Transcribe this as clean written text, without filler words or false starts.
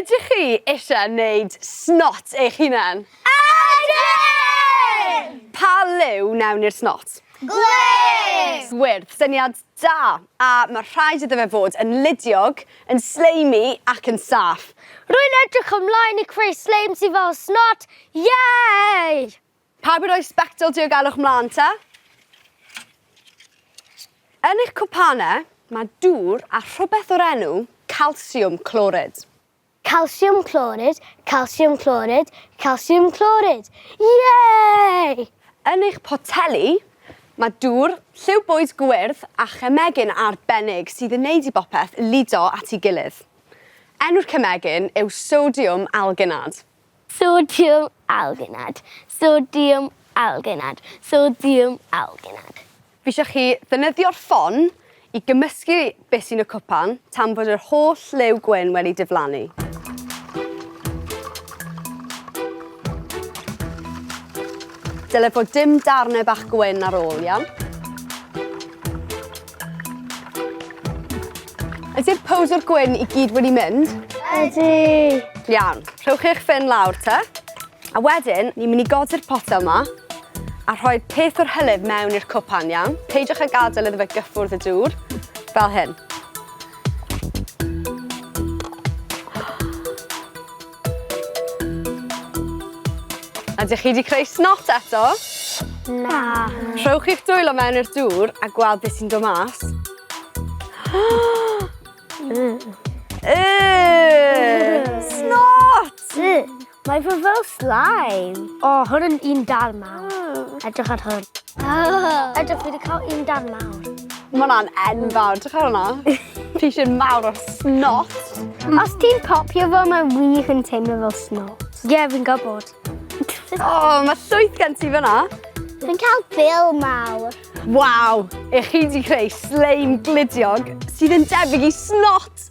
Ydych chi eisiau wneud snot eich hunan? Ydyn! Pa liw wnawn ni'r snot? Gwyrdd! Gwyrdd. Syniad da. A mae rhaid iddo fe fod yn ludiog, yn slimy ac yn saff. Rwy'n edrych ymlaen i creu sleim sydd fel snot. Yay! Pawb i roi sbectol diogelwch mlaen te? Yn eich cwpanau, mae dŵr a rhywbeth o'r enw calsiwm clorid. Calsiwm clorid, calsiwm clorid, calsiwm clorid. Yay! Yn eich poteli, mae dŵr, lliw bwyd gwyrdd a chemegyn arbennig sydd yn neud i bopeth ludo at ei gilydd. Enw'r cemegyn yw sodiwm alginad. Sodiwm alginad, sodiwm alginad, sodiwm alginad. Fi eisiau chi ddefnyddio'r ffon i gymysgu beth sy'n y cwpan tan fod yr holl liw gwyn wedi diflannu. Dyle fod dim darnau bach gwyn ar ôl, iawn? Ydy'r powdr gwyn i gyd wedi mynd? Ydy. Iawn. Rhowch eich ffyn lawr te. A wedyn, ni'n mynd i godi'r potel yma a rhoi peth o'r hylif mewn i'r cwpan, iawn? Peidiwch â gadael iddo fe gyffwrdd y dŵr, fel hyn. Ydych chi wedi creu snot eto? Na. Rhowch eich dwylo mewn i'r dŵr a gweld beth sy'n dod mas. Snot! Mae fe fel slime. O, oh, hwn yn un darn mawr. Edrych ar hwn. Edrych, fi wedi cael un darn mawr. Mae hwnna'n enfawr. Edrych ar hwnna. Pishin mawr o snot. Os ti'n popio fo, mae wir yn teimlo fel snot. Ie, yeah, fi'n gwybod. O, oh, mae llwyth gen ti fyna. Fi'n cael bil mawr. Waw, ych chi wedi creu sleim gludiog sydd yn debyg i snot.